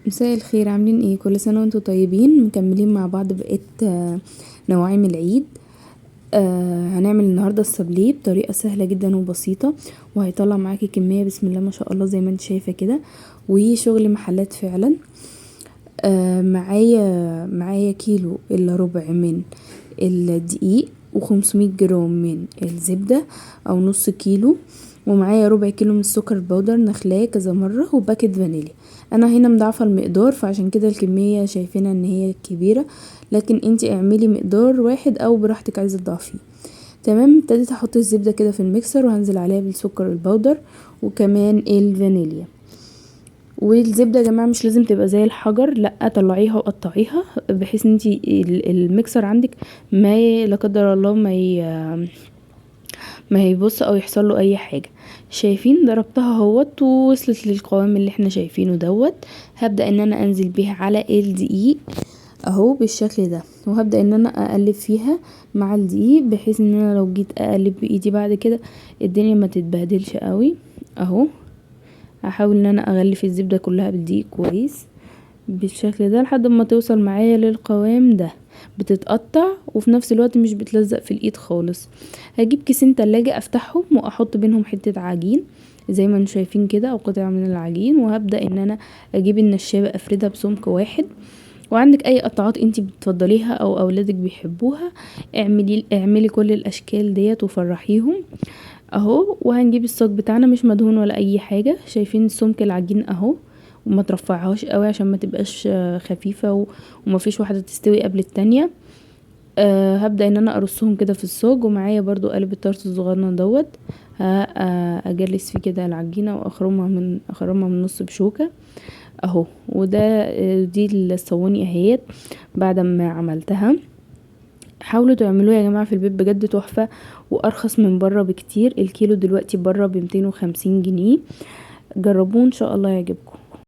مساء الخير، عاملين ايه؟ كل سنة وانتم طيبين. مكملين مع بعض بقية نواعم العيد. هنعمل النهاردة الصابليه بطريقة سهلة جدا وبسيطة، وهيطلع معاكي كمية بسم الله ما شاء الله زي ما انت شايفة كده، وشغل محلات فعلا. معايا كيلو الا ربع من الدقيق، وخمسمية جرام من الزبدة او نص كيلو، ومعايا ربع كيلو من السكر البودر نخلاه كذا مرة، وباكت فانيليا. انا هنا مضاعفة المقدار فعشان كده الكمية شايفينها ان هي كبيرة، لكن انتي اعملي مقدار واحد او براحتك عايزة تضاعفيه. تمام. ابتديت احط الزبدة كده في الميكسر وهنزل عليها بالسكر البودر وكمان الفانيليا. والزبدة يا جماعة مش لازم تبقى زي الحجر، لا طلعيها وقطعيها بحيث ان انتي الميكسر عندك ما لا قدر الله ما هيبص او يحصل له اي حاجة. شايفين ضربتها اهوت ووصلت للقوام اللي احنا شايفينه دوت. هبدأ ان انا انزل بيها على الدقيق اهو بالشكل ده، وهبدأ ان انا اقلب فيها مع الدقيق بحيث ان انا لو جيت اقلب بايدي بعد كده الدنيا ما تتبهدلش قوي اهو. هحاول ان انا اغلف الزبدة كلها بالدقيق كويس بالشكل ده لحد ما توصل معايا للقوام ده، بتتقطع وفي نفس الوقت مش بتلزق في الايد خالص. هجيب كيسين تلاجة افتحهم واحط بينهم حتة عجين زي ما انتم شايفين كده، او قطعة من العجين، وهبدأ ان انا اجيب النشابة افردها بسمك واحد. وعندك اي قطعات انتي بتفضليها او اولادك بيحبوها اعملي كل الاشكال ديت وفرحيهم اهو. وهنجيب الصاج بتاعنا مش مدهون ولا اي حاجة، شايفين سمك العجين اهو، وما ترفعهاش قوي عشان ما تبقاش خفيفة وما فيش واحدة تستوي قبل التانية. هبدأ ان انا ارصهم كده في الصاج، ومعايا برضو قالب الطرس الصغنن دوت، اجلس فيه كده العجينة واخرمها من النص بشوكة اهو. دي الصواني اهيت بعد ما عملتها. حاولوا تعملوها يا جماعة في البيت بجد تحفة وارخص من بره بكتير. الكيلو دلوقتي بره بمتين وخمسين جنيه. جربوه ان شاء الله يعجبكم.